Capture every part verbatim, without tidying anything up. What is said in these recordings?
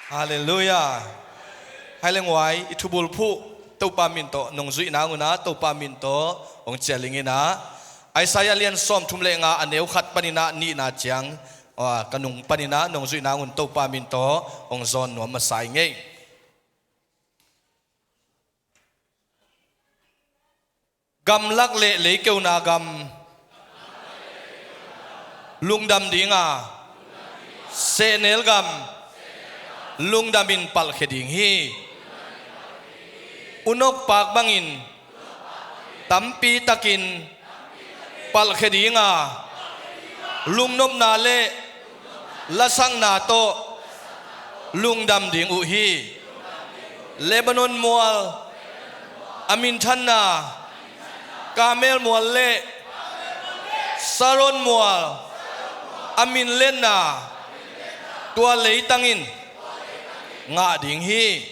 Halleluiah. Hai le nguai, i thubulphuh Topa min tawh nong zuih nang un ah, Topa min tawh hong cial ing in ah, Isaiah lian sawmthum le nga a neu khat panin ah nihna ciang, ah, ka nung panin ah nong zuih nang un Topa min tawh hong zawn nuam masa ing ei. Gamlak le leikeuna gam lungdam dinga, sehnel gam lungdamin palhkhia ding hi. Unok paak bangin tampi takin palhkhia dinga, lungnopna le lasakna tawh lungdam ding uh hi. Lebanon mual a minthanna, Karmel mual le Saron mual a minletna, tua leitangin ngah ding hi.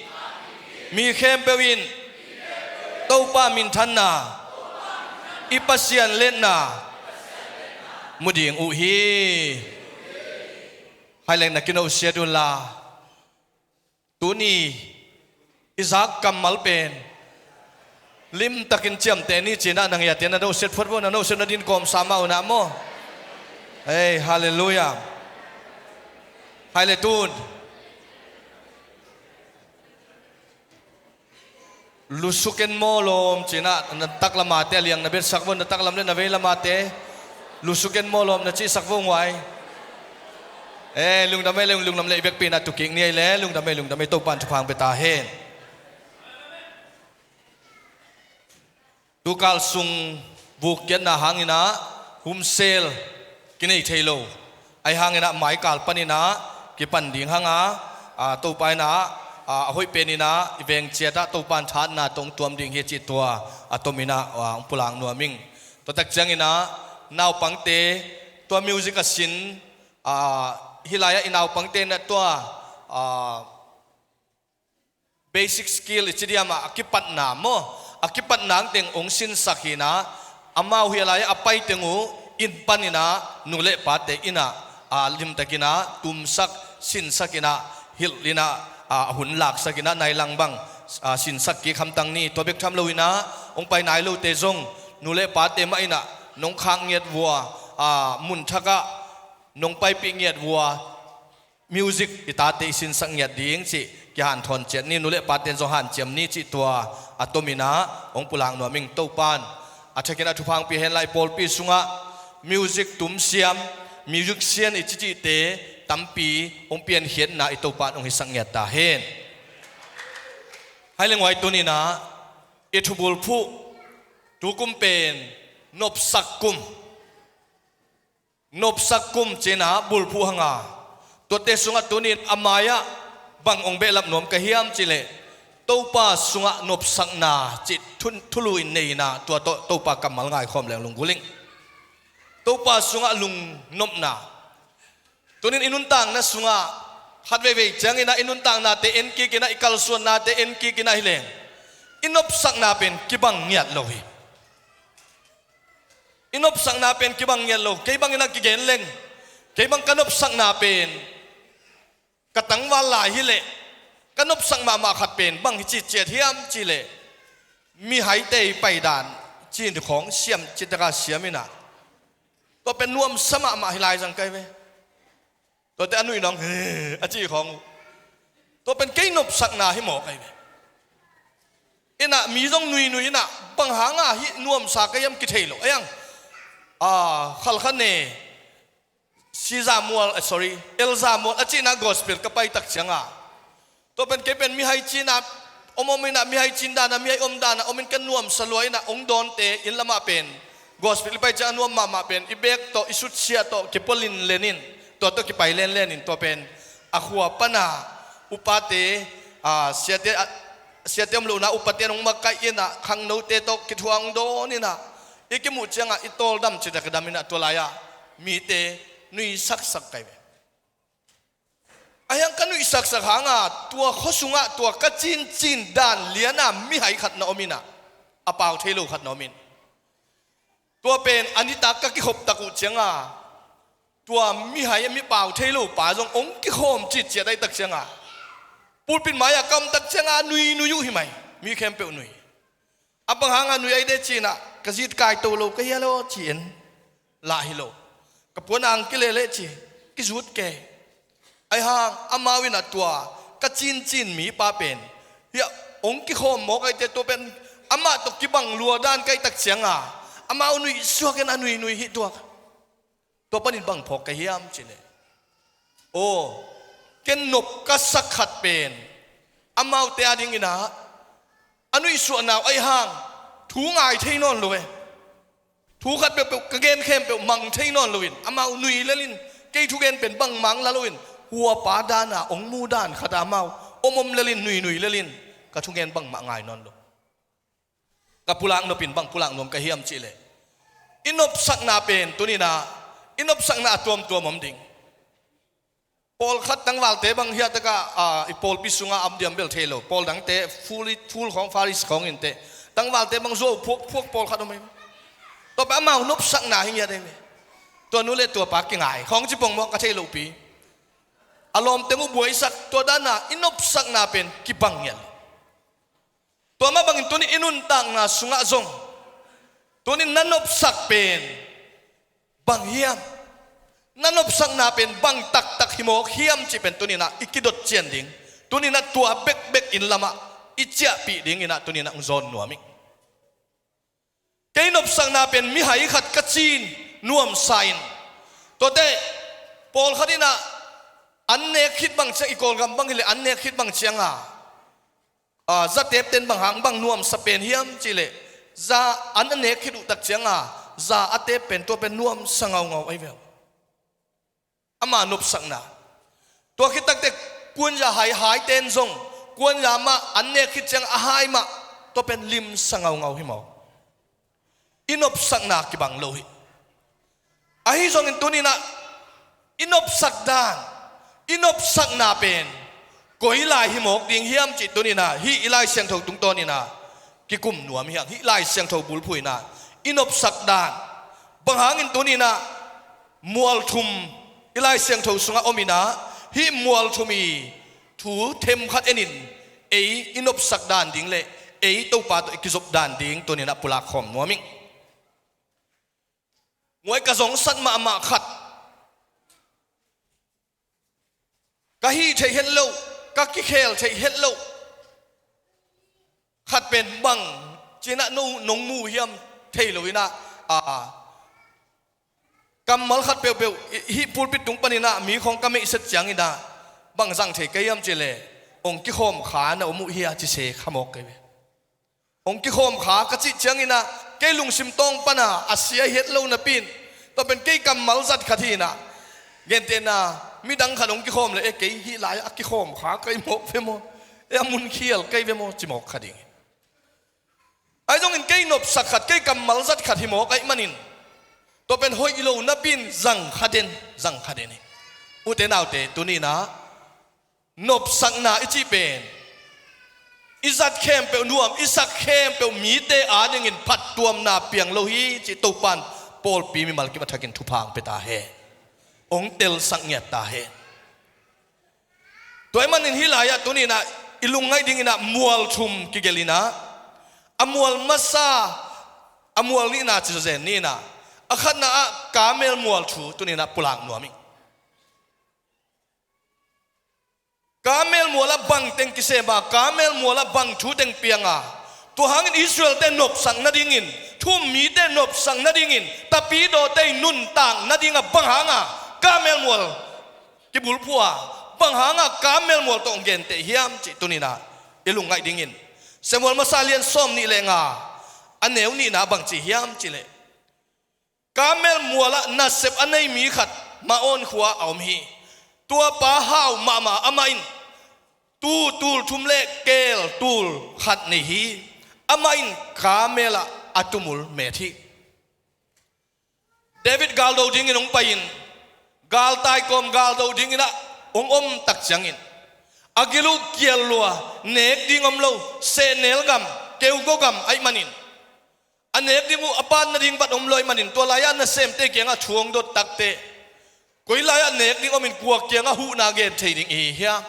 Mi khempeuh in Topa minthanna, i Pasian letna mu ding uh hi. Hai leng na kinohsiat unla, tuni i zak kammal pen limtakin ciamteh ni ci-in ah, na ngiate na nohsiat phot vo, na nohsiat na din kawmsa mah unah maw. Hei, halleluiah. Hai le tun lusuken mawlawm ci-in ah, na taklamate a liang na betsak vo, na taklam le na veilamate. Lusuken mawlawm na cihsak vo nguai. Eh, lungdam ei le, lungdam le, i vekpi-in ah tukik ni ei le, lungdam ei, lungdam ei, Topa in thupha hong pia ta hen. Tukal sung vukkiatna hangin ah humsel kinei thei lo. Ahi hangin ah maikal panin ah kipan ding hang a, a, Topa in ah, a, a hoih penin ah i veng ciat ah Topa in thahatna tawh hong tuam ding hi cih tua a tomin ah, a, hong pulak nuam ing. Tua tak ciangin ah naupangte, tua music a sin, a, hih lai-ah i naupangte in ah tua, a, basic skill i ci diam ah, a kipatna maw, a kipatna teng hong sinsak hi-in ah, amau hih lai-ah a paiteng uh inn panin ah nu le pate in ah, a, limtakin ah tumsak, sinsakin ah, hilhin ah, a, a hun laksakin ah nai lang bang, a, sinsak kik hamtang ni. Tua bek tham loin ah hong pai nai lote zong nu le pate mah in ah nong khak ngiat vua, a, mun thak ah nong paipih ngiat vua, music i tate i sinsak ngiat ding cih kihanthawn ciat ni, nu le paten zong hanciam ni cih tua a tomin ah hong pulak nuam ing. Topa in a thakin a thupha hong pia hen la, i pawlpi sungah music tumsiam, musician i cicihte tampi hong piankhiatna i Topa in hong hisak ngiat ta hen. Hai le nguai, tuni-in ah i thubulphuh tukum pen nopsak kum, nopsak kum ci-in ah bulphuh hang a, tuate sungah tuni-in a mai-ah bang hong behlap nuam ka hiam cih leh, Topa sungah nopsakna cih thu-, thulu in nei-in ah tua tawh Topa kammal ngaikhawm leng lunggulh ing. Topa sungah lungnopna. Tuni-in i nuntakna sungah khat veivei ciangin ah i nuntaknate en kik in ah, i kalsuannate en kik in ah hi leng, i nopsakna pen kibang ngiat lo hi. I nopsakna pen kibang ngiat lo. Kei bangin ah kigen leng, kei bang ka nopsakna pen, ka tangval lai hi leh ka nopsak mahmah khat pen bang hi ci ciat hiam cih leh, mihaite i paidan cin khawng siam citak a siam in ah, tua pen nuamsa mahmah hi lai zang kai ve. Tuate a nuih nong he a cih khawng uh, tua pen kei nopsakna hi mawk ahi ve. In ah mi zong nuinui in ah, bang hang a hih nuamsa ka hiam kithei lo. Ahi hang, a, Khalkhane, Siza mual, eh, sorry, Elza mual a cihna gospel ka pai tak ciang a, tua pen kei pen mihai cihna om om in ah, mihai cin dan a, mihai om dan a om in ka nuamsa lua in ah, hong dawnte inn lamah pen gospel i pai ciang a nuam mahmah pen i bag tawh, i sutsiah tawh kipua linlen in, tua tawh kipai lenlen in, tua pen a khua pan a upate, a, siate, a, siate om lohna upate in hong makaih in ah, khangnote tawh kithuah hong dawn in ah, i kimuh ciang a i tawldam citak dam in ah, tua lai-ah mite nuisaksak kai ve. Ahi hang ka nuihsaksak hang a, tua khua sungah tua ka cincin dan lian a mihai khat na om in ah, a pau thei lo khat na om in. Tua pen a nitak ka kikhop tak uh ciang a, tua mihai a mi pau thei lo pa zong hong kikhawm citciat ahih tak ciang a, Pulpit mai-ah ka om tak ciangah a nuinui uh hi mai. Mi khempeuh nui. A bang hanga nui ai de cinah ka zit kai to lo ka hia lo ci-in lah hi lo. Ka puan ang kileleh ci kizut ke. Ahi hang amau inah tua ka cincin mipa pen hiah hong kikhawm mawk aite tua pen amah tawh kibang lua dan ka hih tak cianga amau nuih suakin a nuinui hi tuak. Tua panin bang phawk ka hiam cileh, aw, ken nop ka sak khat pen amaute a dinginah a nuihsuahna uh ahi hang thu ngai thei nawn lo e. Thu khat peuhpeuh ka gen khempeuh mang thei nawn loin amau nui lelin kei thugen pen bangmang la loin huapa dana ong mu dan khata amau om om lelin nuinui lelin ka thugen bangmah ngai nawn lo. Ka pulak nopin bang pulak nuam ka hiam cihleh i nopsakna pen tuninah i nopsakna a tuamtuam om ding. Pawlkhat tangvalte bang hiataka i pawlpi sungah am diam bel thei lo. Pawl dangte ful khawng faris khawng inteh tangvalte bang zuau phuakphuak pawlkhat om ei. Tua pen amau nopsakna hi ngiat ei. Tua nu le tua pa kingai khawng cipong mawh ka thei lopi. A lawmteng uh buaisak tua dana i nopsakna pen kibang ngiat. Tua mah bangin tuni i nuntakna sungah zong tuni na nopsak pen bang hiam? Na nopsakna pen bang taktak hi mawk hiam cih pen tuninah i kidot cian ding. Tuninah tua bekbek inn lamah i ciahpih dinginah tuninah hong zawn nuam ing. Kei nopsakna pen mihai khat ka cin nuamsa in tuate pawlkhat inah an nek khit bang ciang i Kawlgam bang hileh an nek khit bang cianga zatepten bang hang bang nuamsa pen hiam cihleh za an a nek khit uh tak cianga za a tep pen tua pen nuamsa ngaungau ahi vel. Ama nopsakna tua khit takte kuanya hai haiten zong kuanya mah an nek khit ciang a hai mah tua pen limsa ngaungau hi maw? I nopsakna kibang lo hi. Ahi zongin tuninah i nopsak dan i nopsakna pen koi lai hi mawk ding hiam cih tuninah hih i Lai Siangtho tungtawninah kikum nuam hiang. Hih Lai Siangtho bulphuh inah i nopsak dan bang hangin tuninah mualthum i Lai Siangtho sungah om inah hih mualthum i thu themkhat enin ei i nopsak dan ding le ei Topa tawh i kizop dan ding tuninah pulak khawm nuam ing. Nguai ka zongsat mahmah khat ka hih theih het loh ka kikhel theih het loh khat pen bang cinah no nong mu hiam thei lo inah a kammal khat peuhpeuh hih pulpit tung paninah mi khawng ka meihset cianginah bang zang thei ka hiam cihleh hong kikhawm kha na om uh hia ci se kha mawk kei ve. Hong kikhawm kha ka cih cianginah kei lungsim tawng pana a sia het lo napi in tua pen kei kammal zat khat hinah gentehna midang khat hong kikhawm le e kei hih lai a kikhawm kha kei mawk ve maw? E a mun khial kei ve maw ci mawk kha ding hi. Ahi zongin kei nopsak khat kei kammal zat khat hi mawk ahi manin tua pen hoih lo napi in zang kha den zang kha den hi. Ute naute tuninah nopsakna i cih pen i zat khempeuh nuam i sak khempeuh mite adingin phattuamna piang lo hi cih Topan pawlpi mimal kip a thakin thupha hong pia ta hen. Hong telsak ngiat ta hen. Tua ahih manin hih lai-ah tuninah i lungngaih dinginah mual thum kigelh inah a mual masa a mual nihna ci zawzen ni inah a khatna ah Karmel mual thu tuninah pulak nuam ing. Karmel mualah bang teng kisema Karmel mualah bang thu teng pianga tua hangin Israel-te nopsak nadingin thu-um mite nopsak nadingin tapidawte i nuntak nadinga bang hanga Karmel mual kibulphuh a bang hanga Karmel mual tawh hong genteh hiam cih tuninah i lungngaih dingin Samuel masa lian sawm nih le nga a neu nihna bang ci hiam cihleh Karmel mualah nasep a nei mi khat Maon khua a om hi. Tuapa hau mahmah amah in tuu tul thum le keel tul khat nei hi. Amah in Karmel ah a tumul met hi. David galdo dingin hong pai-in galtai kawm galdo dingin ah hong om tak ciangin a gil uh kial lua nek ding om lo sehnel gam keugo gam ahih manin a nek ding uh a pan nading vat om lo ahih manin tua lai-ah nasemte kiangah thu hong dot takte koi lai-ah nek ding omin kua kiangah huhna gen thei ding i hi hiam?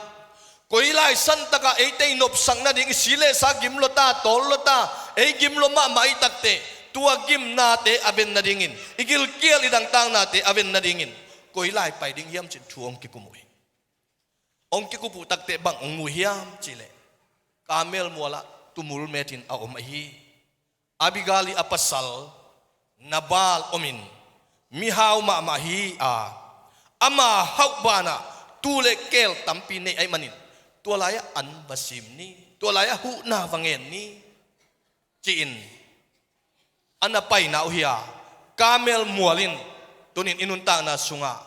Koi lai santakah eite i nopsak nading, i si le sa gim lo ta, tawl lo ta, ei gim lo mahmah i takteh, tua gimnate a ven nadingin, i gilkial i dangtaknate a ven nadingin koi lai pai ding hiam cin thu hong kikum uh hi. Hong kikup uh takteh bang hong mu hiam cihleh, Karmel mualah tumul metin a om ahi. Abigail ii a pasal Nabal omin, mihau mahmah hi a, ama hauh banah tuu le keel tampi nei ahih manin, tua lai-ah an va sim ni, tua lai-ah huhna va ngen ni, ci-in a na paina uh hi a, Karmel mual in tunin i nuntakna sungah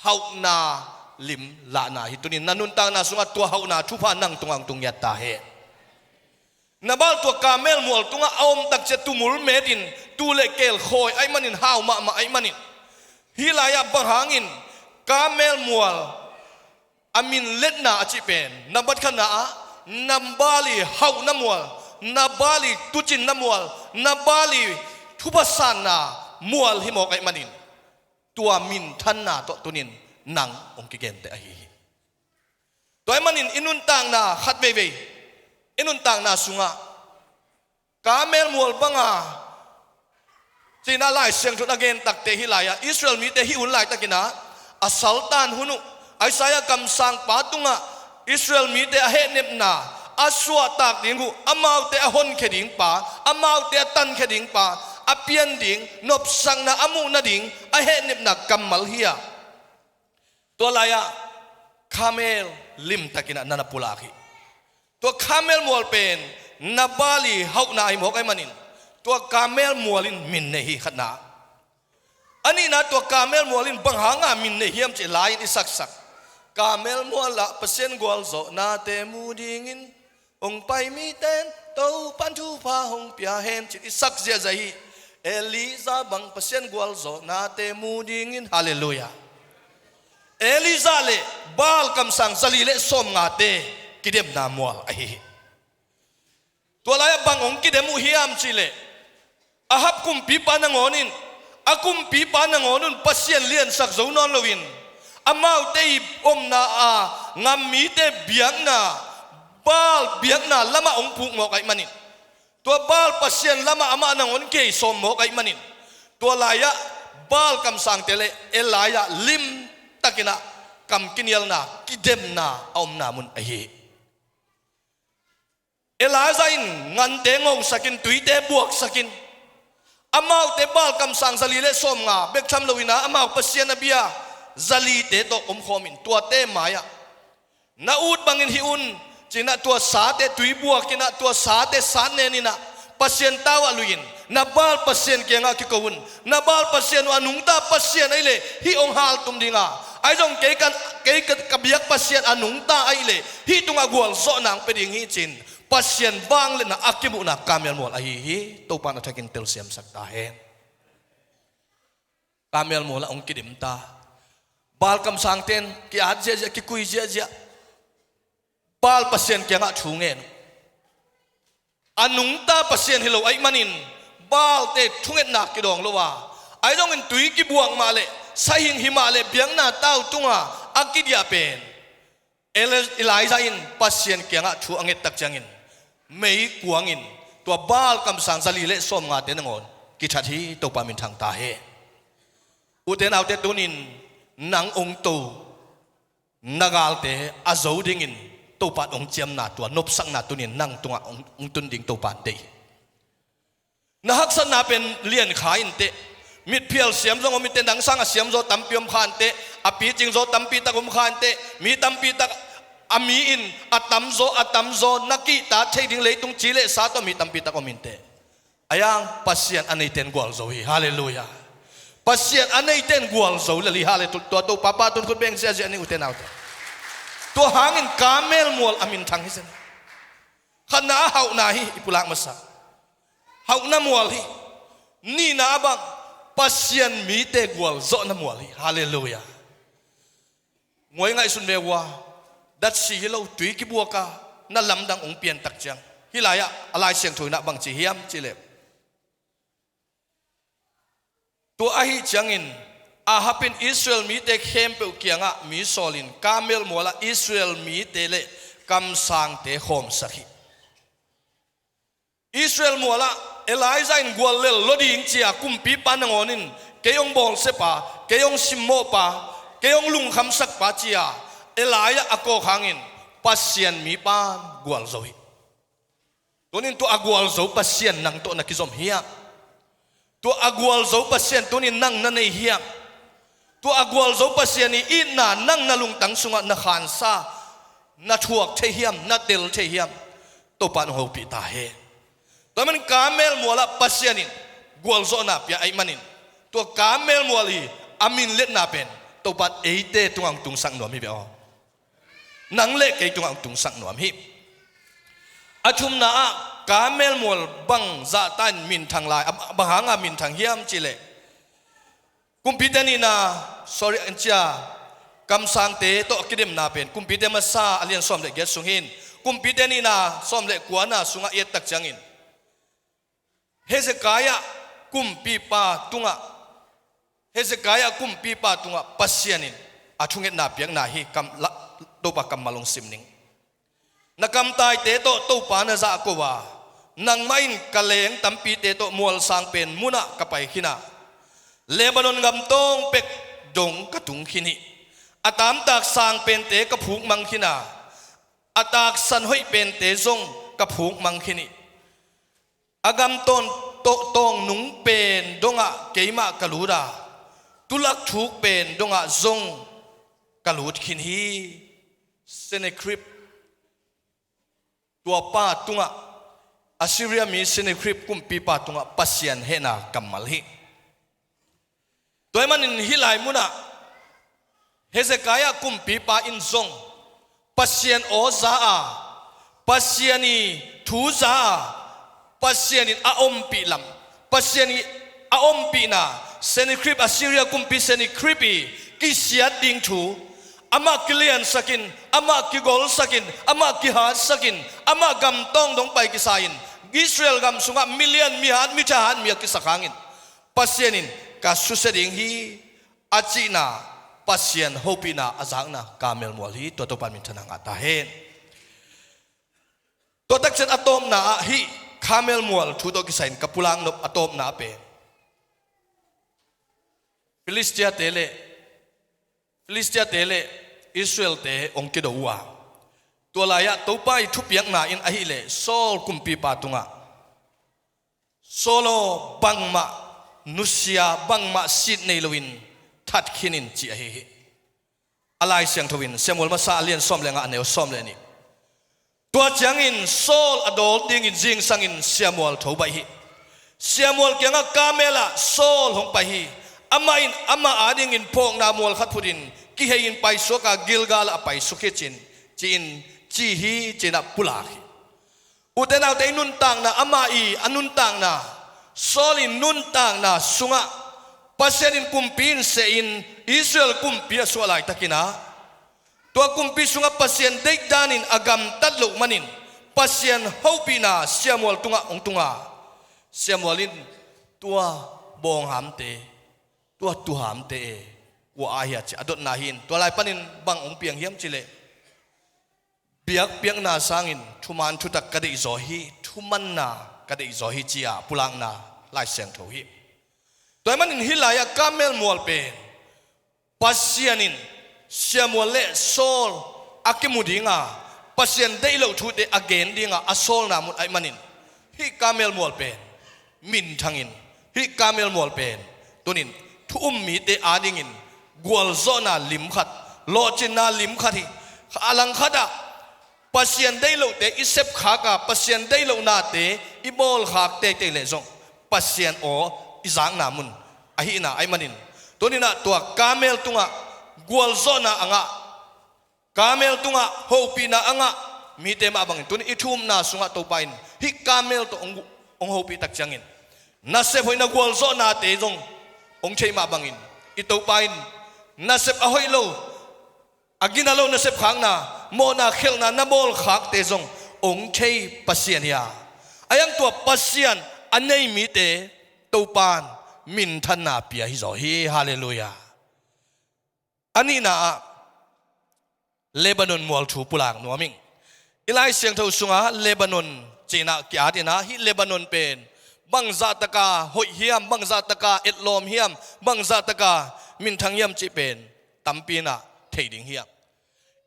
hauhna lim lahna hi. Tunin na nuntakna sungah tua hauhna thupha nang tungah hong tung ngiat ta hen. Nabal tua Karmel mual tungah a om takciang tumul metin, tuu le keel khawi ahih manin, hau mahmah ahih manin, hih lai-ah bang hangin Karmel mual a min letna a cih pen, nambat khatna ah, Nabal ii hauhna mual, Nabal ii tuucinna mual, Nabal ii thupha sanna mual hi mawk ahih manin, tua minthanna tawh tunin nang hong kigenteh ahi hi. Tua ahih manin i nuntakna khat veivei, i nuntakna sungah Karmel mual banga, ci-in ah Lai Siangtho in a gen takteh, hih lai-ah Israel mite hih hun laitakin ah a saltan hun uh, Isaiah kamsangpa tungah Israel mite a hehnepna a suahtak ding uh, amaute a honkhia ding pa, amaute a tankhia ding pa, a pian ding, nopsakna a muh nading a hehnepna kammal hi a, tua lai-ah Karmel limtakin ah na na pulak hi. Tua Karmel mual pen Nabal ii hauhna hi mawk ahih manin, tua Karmel mual in min nei hi, khatna. A nihna, tua Karmel mual in bang hanga min nei hiam cih lai-in i saksak, Karmel mualah Pasian gualzawhnate mu dingin hong pai mite in Topa'n thupha hong pia hen, ci-in i sak ziahziah hi. Elijah bang Pasian gualzawhnate mu dingin, halleluiah. Elijah le Baal kamsang zali le sawmngate kidemna mual ahi hi. Tua lai-ah bang hong kidem uh hiam cihleh, Ahab kumpipa nangawn in, a kumpipa nangawn un Pasian liansak zo nawn loin, amaute ii omna a ngam mite biakna, Baal biakna lamah hong puk mawk ahih manin, tua Baal pasian lamah amah nangawn kei sawm mawk ahih manin, tua lai-ah Baal kamsangte le Elijah limtakin ah kam kinialna, kidemna a omna mun ahi hi. Elijah in ngante ngosakin, tuite buaksakin, amaute Baal kamsang zali le sawmnga bek tham loin ah amau pasian a bia zalite tawh omkhawmin, tuate mai-ah, na ut bangin hih un, ci-in ah tua sate tui buakin ah, tua sate sat nenin ah, Pasian tau ah lui-in, na Baal pasian kiangah kiko un. Na Baal pasian uh a nungta pasian ahih leh hih hong haltum ding a, ahi zong kei ka, kei ka, ka biak Pasian a nungta ahih leh hih tungah gualzawhna hong pia ding hi, ci-in Pasian vangliatna a kimuhna Karmel mual ahi hi. Topa'n a thakin telsiamsak ta hen. Karmel mualah hong kidem ta. Baal kamsangte in ki-at ziahziah, kikui ziahziah, Baal pasian kiangah thu ngen uh. A nungta pasian hi lo ahih manin, Baalte thungetna kidawng lo a, ahi zongin tui kibuak mah leh, saihing hi mah leh, biakna tau tunga a kidiah pen, Eli-, Elijah in Pasian kiangah thu a ngettak ciangin, meikuangin tua Baal kamsang zali le sawmngate nangawn kithat hi. Topa minthang ta hen. Ute naute, tunin nang hong to na galte a zo dingin Topa'n hong ciamna, tua nopsakna tunin nang tungah hong, hong tun ding Topa'n deih hi. Na haksatna pen lian kha inteh. Mitphial siam zong om inteh, nang sanga siamzaw tampi om kha inteh. A picingzaw tampi tak om kha inteh. Mi tampi tak, a mi in a tamzaw, a tamzaw na kihta thei ding leitung ci le sa tawh mi tampi tak om inteh. Ahi hang Pasian a neite in gualzo hi. Halleluiah. Pasian a neite in gualzo lel hi. Halle-, tua Topa pah tawh khut beng ziahziah ni, ute naute. Tua hangin Karmel mual a minthang hi zen. Khatna ah hauhna hi, i pulak masa. Hauhna mual hi. Nihna ah bang, Pasian mite gualzawhna mual hi. Halleluiah. Ngawi ngaihsun ve ua, datsi hi lo, tui kibuak a, na lamdang hong piantak ciang, hih lai-ah a Lai Siangtho in ah bang ci hiam cih leh, tua ahih ciangin Ahab in Israel mite khempeuh kiangah mi sawlin, Karmel mualah Israel mite le kamsangte khawmsak hi. Israel mualah Elijah in guallel lo ding cia kumpipa nangawn in kei hong bawlsiapa, kei hong simmawhpa, kei hong lungkhamsakpa cia Elijah a kawk hangin Pasian mipa gualzo hi. Tunin tua a gualzo Pasian nang tawh na kizom hiam? Tua a gualzo Pasian tunin nang na nei hiam? Tua a gualzo Pasian i itna nang na lungtang sungah na khansa, na thuak thei hiam, na tel thei hiam? Topa in hong hopih ta hen. Tua ahih manin Karmel mualah Pasian in gualzawhna pia ahih manin tua Karmel mual i a minletna pen Topa in eite tungah hong tungsak nuam hi ve aw. Nang le kei tungah hong tungsak nuam hi. A thumna ah Karmel mual bang zahta in minthang lai, a bang hanga minthang hiam cihleh, Kumpite nihna, sorry, an cia, kamsangte tawh a kidemna pen Kumpite Masa a lian sawm le giat sung hin, Kumpite nihna sawm le kuana sungah i et tak ciangin Hezekiah kumpipa tungah, Hezekiah kumpipa tungah Pasian in a thungetna piakna hi kam, la, Topa kammal hong sim ning. Na kamtaite tawh Topa na zahko a, nangmah in ka leng tampite tawh mualsang pen munah ka pai khin a, Lebanon gam tawng pek dong ka tung khin hi. A taamtak sang pente ka phukmang khin a, a taaksan hoih pente zong ka phukmang khin hi. A gam tawn, taw-, tawngnung pen dongah keimah ka lut a, tulak thuk pen dongah zong ka lut khin hi. Sennakerib, tua pa tungah, Assyria mi Sennakerib kumpipa tungah Pasian hehna kammal hi. Tua ahih manin hih lai munah Hezekiah kumpipa in zong Pasian aw za a, Pasian i thu za a, Pasian in a ompih lam, Pasian i a ompihna, Sennakerib, Assyria kumpi Sennakerib i kisiat ding thu, amah kiliansakin, amah kigolsakin, amah kihatsakin, amah gam tawng dong pai kisa-in, Israel gam sungah milian mihat, mithahat mi a kisak hangin Pasian in ka susia ding hi a cihna, Pasian hopihna a zakna Karmel mual hi. Tua Topa in minthanna ngah ta hen. Tua takciang a tawpna ah hih Karmel mual thu tawh kisai-in ka pulak nop a tawpna ah pen Filistia-te le, Filistia-te le Israel-te hong kido uh a, tua lai-ah Topa i thupiakna in ahih leh Saul kumpipa tungah Saul aw, bangmah nusia, bangmah sit nei loin that khin in, ci ahi hi. A Lai Siangtho in Samuel Masa a lian sawm le nga, a neu sawm le nih. Tua ciangin Saul a dawl dingin zingsangin Samuel tho baih hi. Samuel kiangah Karmel ah Saul hong pai hi. Amah in amah adingin phawkna mual khat phutin kihei-in paisuak a, Gilgal ah a paisuk hi cin, ci-in, ci hi, ci-in ah pulak hi. Ute naute, i nuntakna, amah i a nuntakna, Saul i nuntakna sungah Pasian in kumpi in sehin Israel kumpi a suah laitakin ah, tua kumpi sungah Pasian deih danin a gamtat loh manin Pasian hopihna Samuel tungah hong tung a, Samuel in tua bawnghamte, tua tuhamte e, kua aa hiam, ci a dotna hi-in, tua lai panin bang hong piang hiam cih leh, biakpiakna sangin thuman thutak ka deihzaw hi, thumanna ka deihzaw hi, ci-a pulakna Lai Siangtho hi. Tua ahih manin hih lai-ah Karmel mual pen Pasian in Samuel le Saul a kimu dinga, Pasian deih loh thute a gen dinga a sawlna mun ahih manin, hih Karmel mual pen minthangin, hih Karmel mual pen tunin thu um mite adingin gualzawhna lim khat, lawhcinna lim khat hi. A langkhatah Pasian deih lohte i sepkhak a, Pasian deih lohnate i bawlkhak teitei leh zong Pasian aw i zakna mun ahihna ahih manin, tuninah tua Karmel tungah gualzawhna a ngah, Karmel tungah hopihna a ngah mite mah bangin, tuni i thu umna sungah Topa in hih Karmel tawh hong, hong hopih tak ciangin, nasep hoihna gualzawhnate zong hong theih mah bangin, i Topa in nasep a hoih lo, a gina lo nasep khakna, mawhna khelhna na bawlkhakte zong hong thei Pasian hi a, a hiang tua Pasian a nei mite Topa in minthanna pia hizaw hi. Halleluiah. A nihna ah Lebanon mual thu pulak nuam ing. I Lai Siangtho sungah Lebanon ci-in ah ki-at in ah, hih Lebanon pen bangzah taka hoih hiam, bangzah taka etlawm hiam, bangzah taka minthang hiam cih pen tampi in ah thei ding hiam?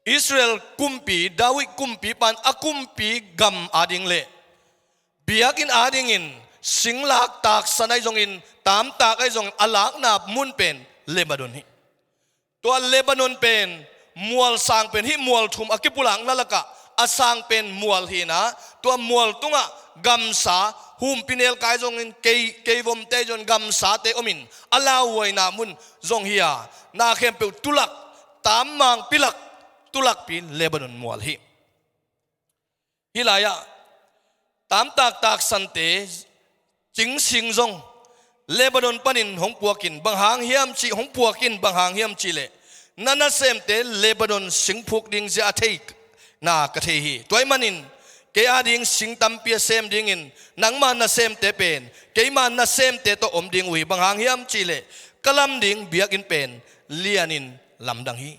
Israel kumpi, David kumpipa in a kumpi gam ading le biakinn adingin singlak taksan ahi zongin, tamtak ahi zongin a lakna mun pen Lebanon hi. Tua Lebanon pen mual sang pen, hih mual thum a kipulakna lakah a sang pen mual hi-in ah, tua mual tungah gamsa, humpinelkai zongin, kei, keivomte zong gamsate omin, a lauhuaina mun zong hi-a, na khempeuh tulak, tammang pilak, tulakpi Lebanon mual hi. Hih lai-ah tamtak taksante cingsing zong Lebanon panin hong puakin, bang hang hiam cih, hong puakin, bang hang hiam cih leh, na nasemte Lebanon singphuk ding zia a thei na ka thei hi. Tua ahih manin kei ading sing tampi a sem dingin, nangma nasemte pen keima nasemte tawh om ding uh hi. Bang hang hiam cih leh, ka lam ding biakinn pen lianin lamdang hi.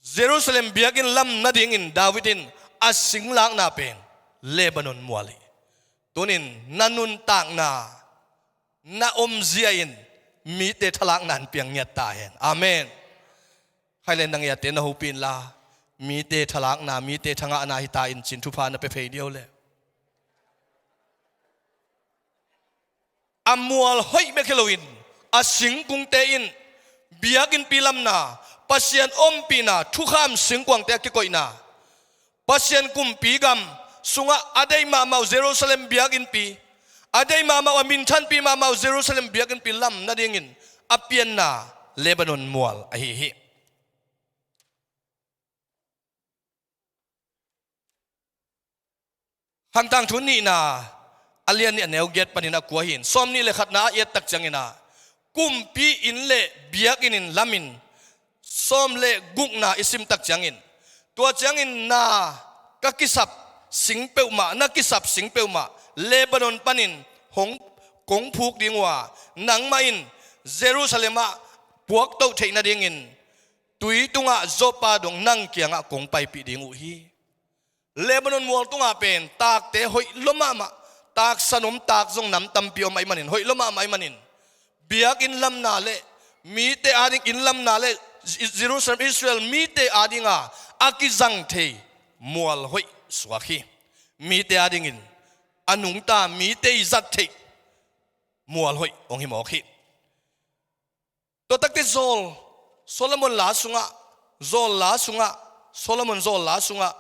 Jerusalem biakinn lam nadingin David in a singlakna pen Lebanon mual hi. Tunin na nuntakna, na omzia in mite thalakna in piang ngiat ta hen. Amen. Khai le na ngiatte na hopih inla, mite thalakna, mite thangahna hi ta in ci-in thupha na pia phei dih o le. A mual hoih bek hi loin, a singkungte in biakinnpi lamna, Pasian ompihna, thukham singkuangte a kikoihna, Pasian kumpi gam sungah a deih mahmah uh Jerusalem biakinnpi, a deih mahmah uh, a minthanpih mahmah uh Jerusalem biakinnpi lam nadingin a pianna Lebanon mual ahi hi. Khangtangthu nihna a lian nih a neu giat panin a kua hi-in, sawm nih le khatna a i et tak ciangin ah, kumpi inn le biakinn in lamin sawm le gukna i sim tak ciangin, tua ciangin na ka kisap sing peuhmah, na kisap sing peuhmah Lebanon panin hong kong phuk ding uh a, nangmah in Jerusalem ah puaktoh theih nadingin tui tungah Joppa dong nang kiangah kong paipih ding uh hi. Lebanon mual tungah pen takte hoih lua mahmah, taksa nuam tak zong nam tampi om ahih manin, hoih lua mahmah ahih manin, biakinn lamna le mite ading inn lamna le Jerusalem, Israel mite adinga a kizang thei mual hoih suak hi. Mite adingin a nungta, mite i zat theih mual hoih hong hi mawk hi. Tua takte zawl, Solomon la sungah, zawl la sungah, Solomon zawl la sungah,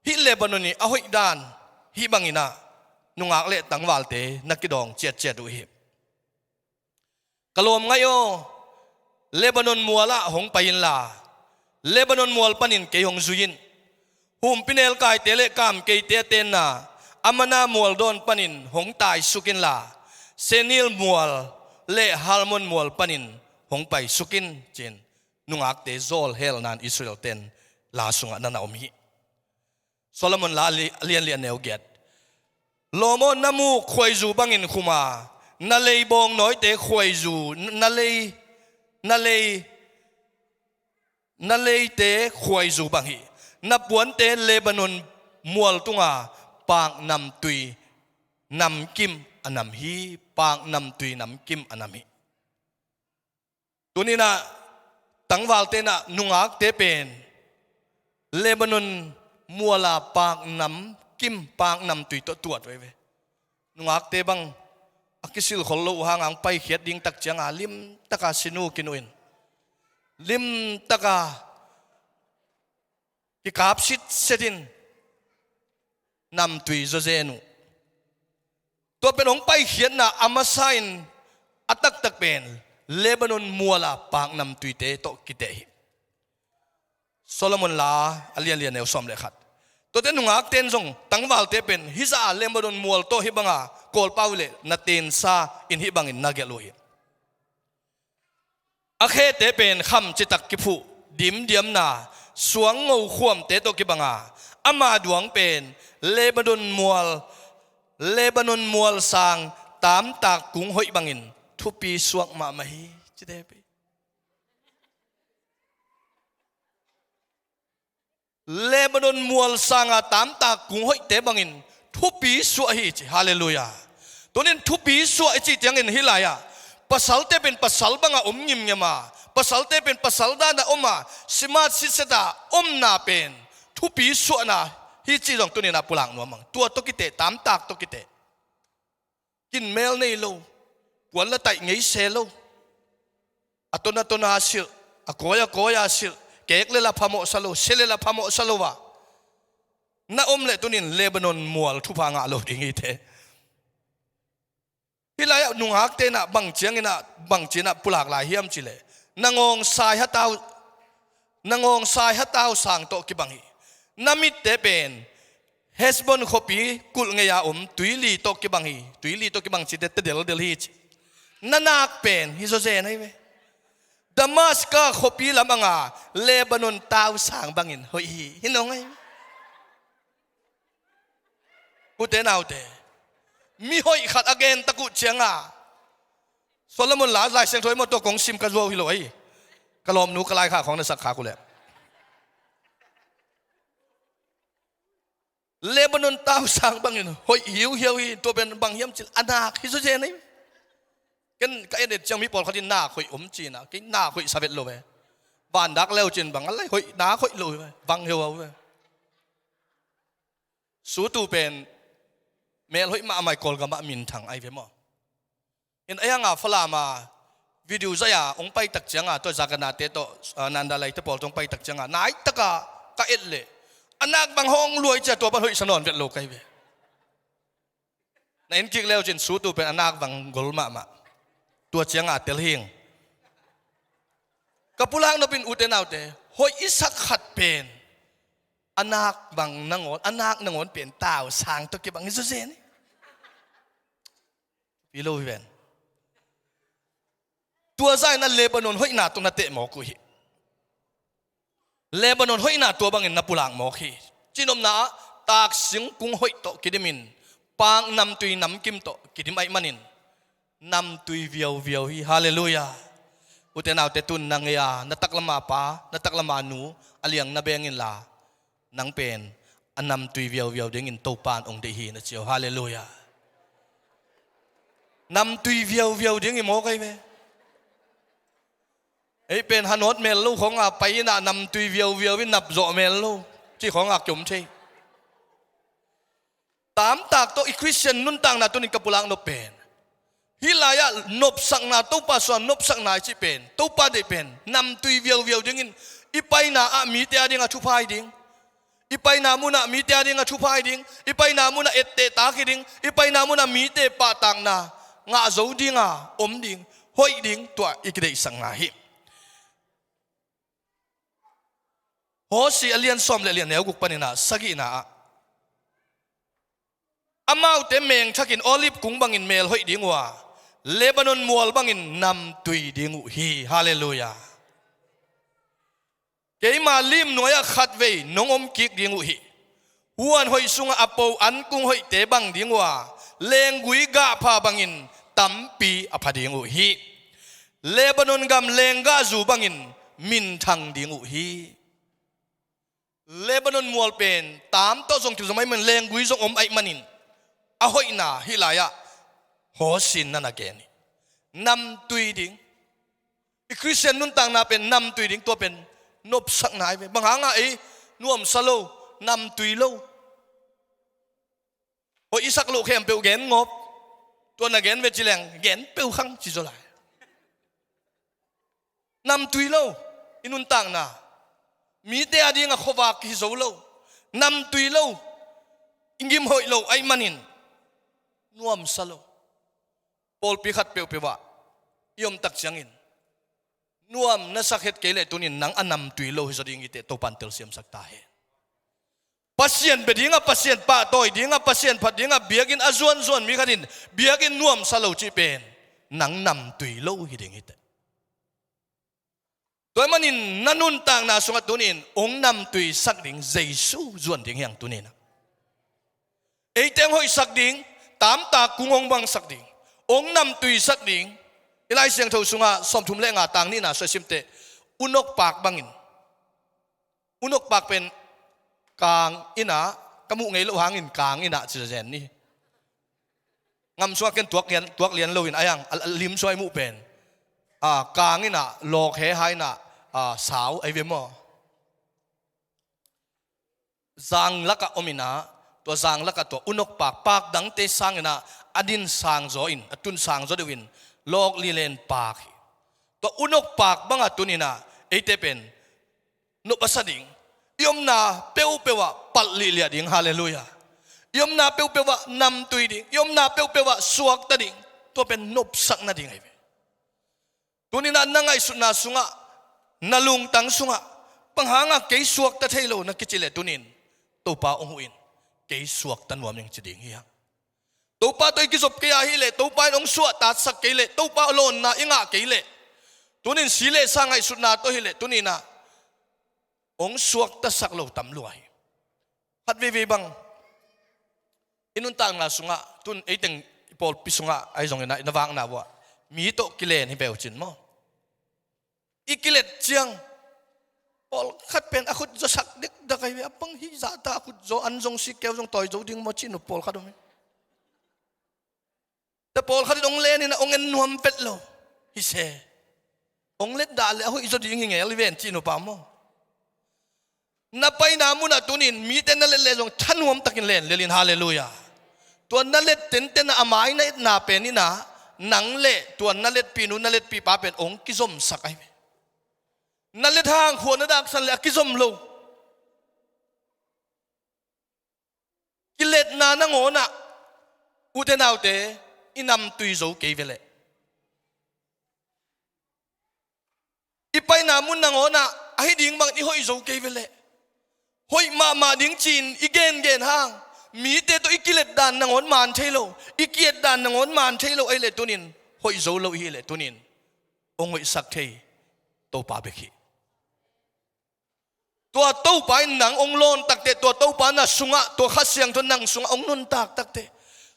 hih Lebanon i a hoih dan hih bangin ah nungak le tangvalte na kidawng ciatciat uh hi. Ka lawm ngaih aw, Lebanon mual ah hong pai inla, Lebanon mual panin kei hong zui in. Humpinelkaite le kamkeite a tenna Amana mual dawn panin hong taisuk inla, Senir mual le Hermon mual panin hong paisuk in, ci-in nungakte zawl helnan Israel ten la sungah na na om hi. Solomon la li-, lian lian neu giat. Lawm aw, na muk khuaizu bangin khum a, na lei bawng nawite khuaizu, na lei, na lei, na leite khuaizu bang hi. Na puante Lebanon mual tunga paknamtui namkim a nam hi, paknamtui namkim a nam hi. Tuninah tangvalte inah nungakte pen Lebanon muala paknamkim, paknamtui tawh tuat veve. Nungakte bang a kisilkhol lo uh hanga hong paikhiat ding tak cianga limtaka sinu kinuhin, limtaka kikap sitsetin namtui zawzen uh. Tua pen hong paikhiatna a masa in a taktak pen Lebanon muala paknamtuite tawh kiteh hi. Solomon la a lianlian neu sawm le khat. Tuate nungakten zong tangvalte pen hizah a Lebanon mual tawh hih banga kawlpau le na tensa in hih bangin na gelh uh hi. A khete pen kham citak kiphuh dimdiamna suang ngo khuamte tawh kibanga ama duang pen Lebanon mual, Lebanon mual sang tamtak kung hoih bangin thupi suak mahmah hi. Cite pen Lebanon mual sanga tamtak kung hoihte bangin thupi suah hi ci. Halleluiah. Tunin thupi suah i cih ciangin hih lai-ah pasalte pen pasal bangah om ngimngim a, pasalte pen pasal danah om a, simat sitset a omna pen thupi suahna hi cih zong tuninah pulak nuam ang. Tua tawh kiteh, tamtak tawh kiteh. Kinmel nei lo, puan la taih ngei se lo, a ton a ton a silh, a kawi a kawi a silh, kek le la phamawhsa lo, se le la phamawhsa lo a na om leh tunin Lebanon mual thupha ngah lo ding hi te. Hih lai-ah nungakte inah bang cianginah, bang cianginah pulak lai hiam cileh, na ngawngsai hatau, na ngawngsai hatau sang tawh kibang hi. Na mitte pen Hesbon khuapi kulh ngei-a om tuili tawh kibang hi. Tuili tawh kibang cite te deldel hi ci. Na nak pen hi zawzen ahi ve. Damaska khuapi lam anga Lebanon tausang bangin hoih hi. Hi nong ahi ve. Ute naute, mi hoih khat a gen tak uh cianga Solomon la Lai Siangtho i maw tua kong sim ka zuau hi lo ahi. Ka lawmnu ka laikha khawng na sak khak uh leh Lebanon tausang bangin hoih hiuhiau hi. Tua pen bang hiam cil a nak hi zawzen ahi. Ken ka en et ciang mi pawlkhat in nak hoih om cina, kei nak hoih sa vet lo ve. Vandak leu cin bang a lai hoih, nak hoih lo ve, vang hiau au ve. Sutu pen mel hoih mahmah i Kawlgamah minthang ahi ve maw? In a hianga Falam a video zaih a hong paitak cianga tua Zaganate tawh, ah, Nanda Laite pawl tawh hong paitak cianga naitak a ka et leh a nak bang hong luai cia tua pan hoihsa nawn vet lo ka hi ve. Na en kik leu cin sutu pen a nak bang gol mahmah. Tua cianga tel hing. Ka pulak nopin ute naute, hoih i sak khat pen a nak bang nangawn, a nak nangawn pen tausang tawh kibang hi zawzen hi. Pi lo hi ven. Tua zaina Lebanon hoihna tawh na teh mawk uh hi. Lebanon hoihna tua bangin na pulak mawk hi. Cinopna ah taksing kung hoih tawh kidimin, pak namtui namkim tawh kidim aih manin namtui viauviau hi. Halleluiah. Ute naute, tun na ngei a na taklama pa, na taklama nu a liang na beng inla, nang pen a namtui viauviau dingin Topan ong deih hi na ci uh. Halleluiah. Namtui viauviau ding hi mawk ahi ve. Ei pen hanawt mel lo khawnga pai inah namtui viauviau in napzawh mel lo cih khawnga kiom thei. Tamtak tawh i Khristian nuntakna tunin ka pulak nop pen hih lai-ah nopsakna, Topa suan nopsakna i cih pen, Topa deih pen namtui viauviau dingin i paina ah mite a dingah thupha hi ding. I paina munah mite a dingah thupha hi ding. I paina munah ettehtak hi ding. I paina munah mite pahtakna ngah zo dinga om ding, hoih ding, tua i kideihsakna hi. Hosea a lian sawm le a lian neu guk paninah sagihna ah amaute mengthakin olive kung bangin mel hoih ding uh a, Lebanon mual bangin namtui ding uh hi. Halleluiah. Keima limnuai-ah khatvei nong om kik ding uh hi. Huan hoih sungah a po an kung hoihte bang ding uh a, lenggui gahpha bangin tampi a pha ding uh hi. Lebanon gam lenggahzu bangin minthang ding uh hi. Lebanon mual pen tam tawh zong kizom aih manin, lenggui zong om aih manin, a hoihna hih lai-ah Hosea in na na gen hi. Namtui ding. I Khristian nuntakna pen namtui ding, tua pen nopsakna ahi ve. Bang hanga ei nuamsa lo, namtui lo? Hoih i sak loh khempeuh gen ngawp. Tua na gen ve ci leng gen peuh khang ci zaw lai. Namtui lo i nuntakna. Mite a dingah khuavak kihi zo lo. Namtui lo, i ngim hoih lo aih manin nuamsa lo. Pawlpi khat peuhpeuh ah i omtak ciangin nuam na sak het kei leh tunin nang a namtui lo hi zaw ding hi teh, Topan telsiamsak ta hen. Pasian bia dingah, Pasian pahtawi dingah, Pasian phat dingah biakinn a zuanzuan mi khatin biakinn nuamsa lo cih pen nang namtui lo hi ding hi teh. Tua ahih manin na nuntakna sungah tunin hong namtui sak ding Jesu zuan ding hi hang tuninah. Eite hong hoihsak ding, tamtak kung hong bangsak ding, hong namtui sak ding. I Lai Siangtho sungah sawmthum le nga tang nihna sung i sim teh, unok pak bangin. Unok pak pen Kang innah, ka muh ngei loh hangin kang innah ci zen ni. Ngam sungah ken tuak lian, tuak lian loin a yang a, a lim sungah i muh pen, a, kang innah lawk he ha innah, a, sau ahi ve maw? Zang lakah om innah, tua zang lakah tua unok pak, pak dangte sang innah a din sang zaw in, a tun sang zaw deuh in lawk lilen pak hi. Tua unok pak bangah tun innah eite pen nop a sa ding. I omna peuhpeuh ah palh liahliah ding. Halleluiah. I omna peuhpeuh ah namtui ding. I omna peuhpeuh ah suakta ding. Tua pen nopsak nading ahi ve. Tuni innah na ngaihsutna sungah, na lungtang sungah, bang hangah kei suakta thei lo na kici leh tuni in Topa hong huh in, kei suakta nuam ing ci ding hi hang. Topa tawh i kizop kei ahih leh, Topa in hong suahtaksak kei leh, Topa lawnna i ngah kei leh, tuni in si le sa ngaihsutna tawh hi leh tuni innah hong suaktasak lo tam lua hi. Khat veivei bang i nuntakna sungah, tun eiteng i pawlpi sungah ahi zongin ah, i na vakna uh ah mi tawh kilen hi peuh cin maw? I kilet ciang pawlkhat pen a khut zawsak dekdak ahi ve. A bang hi zahta a khut zaw, an zong si, keu zong tawi zo ding maw cih nuam pawlkhat om hi. Tua pawlkhat in hong len innah hong en nuam vet lo. Hi se, hong let dah leh a hoih zaw ding hi ngel hi ven cih nuam pah maw? Na paina munah tuni in mite na let leh zong thanuam takin len lel in. Halleluiah. Tua na let tenten ah a mai na etna pen innah nang le tua na letpih nu na letpih pa pen hong kizomsak ahi ve. Na let hang khua na daksan leh a kizom lo. Kiletna nangawnah, ute naute, i namtui zo kei ve leh, i paina mun nangawnah ahi ding bangin i hoih zo kei ve leh, hoih mahmah ding ci-in i gengen hang, mite tawh i kilet dan nangawn man thei lo, i ki-et dan nangawn man thei lo ahih leh tuni in, hoih zo lo i hih leh tuni in hong hoihsak thei Topa bek hi. Tua Topa in nang hong lawn takteh, tua Topa na sungah, tua Kha Siangtho nang sungah hong nuntak takteh,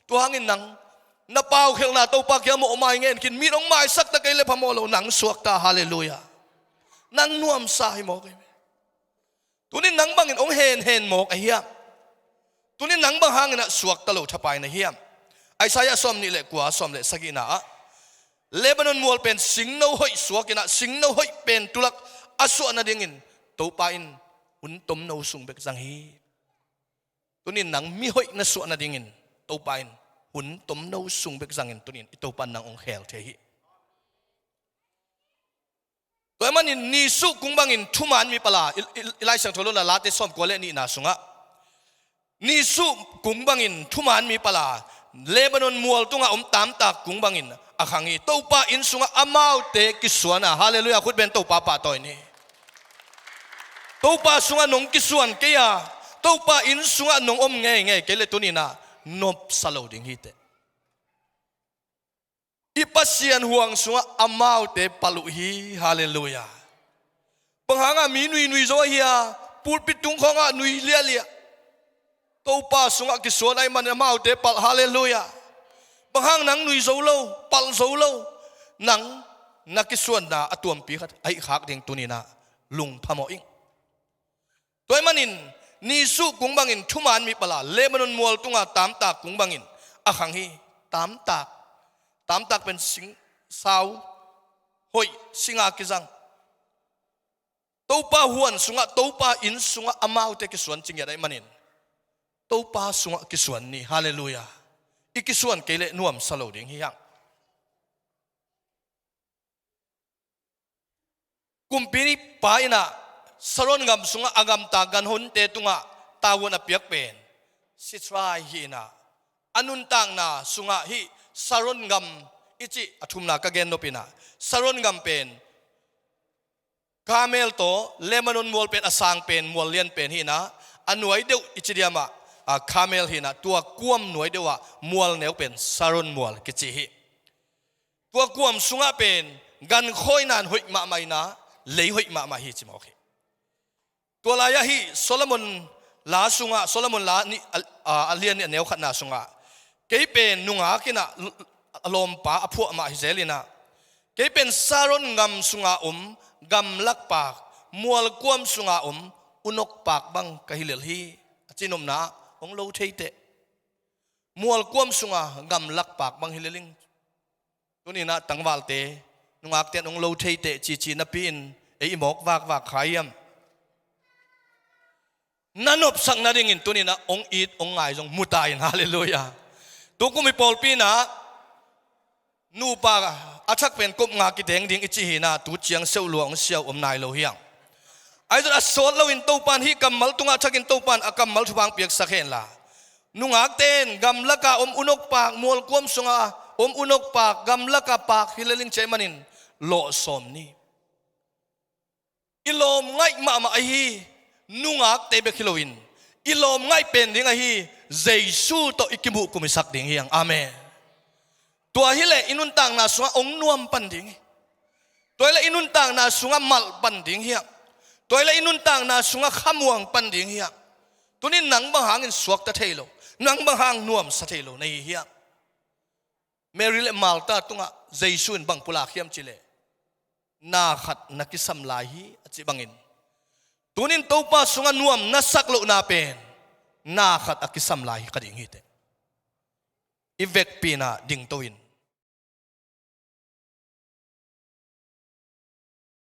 tua hangin nang na paukhelhna Topa kiang mawhmai ngen khin, mi in hong maisak ta kei leh phamawh lo, nang suakta. Halleluiah. Nang nuamsa hi mawk hi. Tuni in nang bangin hong henhen mawk ahi hiam? Tuni in nang bang hangin ah suakta lo thapai na hiam? Isaiah sawmnih le kua, sawm le sagihna ah, Lebanon mual pen singno hoih suak innah, singno hoih pen tulak a suah nadingin Topa in hun tomno sung bek zang hi. Tuni in nang mi hoih na suah nadingin Topa in hun tomno sung bek zangin tuni in i Topa in nang hong khel thei hi. Tua ahih manin nisuh kung bangin thuman mi pala, i, i, i Lai Siangtho lo na Late sawmkua le nihna sungah, nisuh kung bangin thuman mi pala, Lebanon mual tungah om tamtak kung bangin a khang hi. Topa inn sungah amaute kisuan a, halleluiah, khut beng Topa pahtawi ni. Topa sungah nong kisuan kei a, Topa inn sungah nong om ngeingei kei leh tuni innah nopsa lo ding hi teh. I Pasian huang sungah amaute palh uh hi. Halleluiah. Bang hangah mi nuinui zo ahi a, pulpit tung khawngah nui liahliah, Topa sungah kisuan ahih manin amaute palh. Halleluiah. Bang hang nang nui zo lo, palh zo lo? Nang na kisuanna a tuampi khat ahi khak ding tuni innah lungphamawh ing. Tua ahih manin nisuh kung bangin thuman mi pala, Lebanon mual tunga tamtak kung bangin a khang hi. Tamtak, tamtak pen sing, sau, hoih, singa kizang. Topa huan sungah, Topa inn sungah amaute kisuan ci ngiat ahih manin Topa sungah kisuan ni. Halleluiah. I kisuan kei leh nuamsa lo ding hi hang. Kumpipa innah Saron gam sungah a gamta ganhonte tungah tavuan a piak pen Sitrai hi innah, a nuntakna sungah hih Saron gam i cih a thumna ka gen nop innah, Saron gam pen Karmel tawh Lebanon mual pen a sang pen, mual lian pen hi innah, a nuai deuh i ci diam ah, a, Karmel hi innah, tua kuam nuai deuh ah mual neu pen Saron mual kici hi. Tua kuam sungah pen gankhawina in hoih mahmah innah, lei hoih mahmah hi ci mawk hi. Tua lai-ah hih Solomon la sungah, Solomon la nih, a, a, a lian nih a neu khatna sungah, kei pen nungak innah, a lawmpa a phuah mah hi zel innah, kei pen Saron gam sunga om gamlakpak, mualkuam sunga om unok paak bang ka hi lel hi, a ci nopna ah hong lo thei teh. Mualkuam sunga gamlak paak bang hi lel ing. Tuni-in ah tangvalte, nungakte in hong lo thei teh cici napi-in ei i mawk vakvak kha hiam? Na nopsak nadingin tuni-in ah hong it hong ngai zong mu ta in, halleluiah. Tukum i pawlpi-in ah nupa a thak pen kop nga kiteng ding i ci hi-in ah tu ciang seuh lua hong siau om nai lo hiang. Ahi zong a sawt loin Topa in hih kammal tungah thakin Topa in a kammal thupha hong piaksak hen la, nungakte in gamlaka om unok paak, mualkuam sunga om unok paak, gamlaka paak hi lel ing cih manin lawhsawm ni. I lawm ngaih mahmah ahi nungakte bek hi loin, i lawm ngaih pen ding ahi Jesu tawh i kimuh kumisak ding hiang. Amen. Tua hileh i nuntakna sungah hong nuam pan ding hi. Tua hileh i nuntakna sungah malh pan ding hiang. Tua hileh i nuntakna sungah khamuang pan ding hiang. Tuni-in nang bang hangin suakta thei lo, nang bang hang nuamsa thei lo na hi hiang? Mary le Martha tungah Jesu in bang pulak hiam cih leh, na khat na kisam lai hi, a cih bangin, tuni-in Topa sungah nuam na sak lohna pen na khat a kisam lai hi kha ding hi teh. I vekpi-in ah dingto-in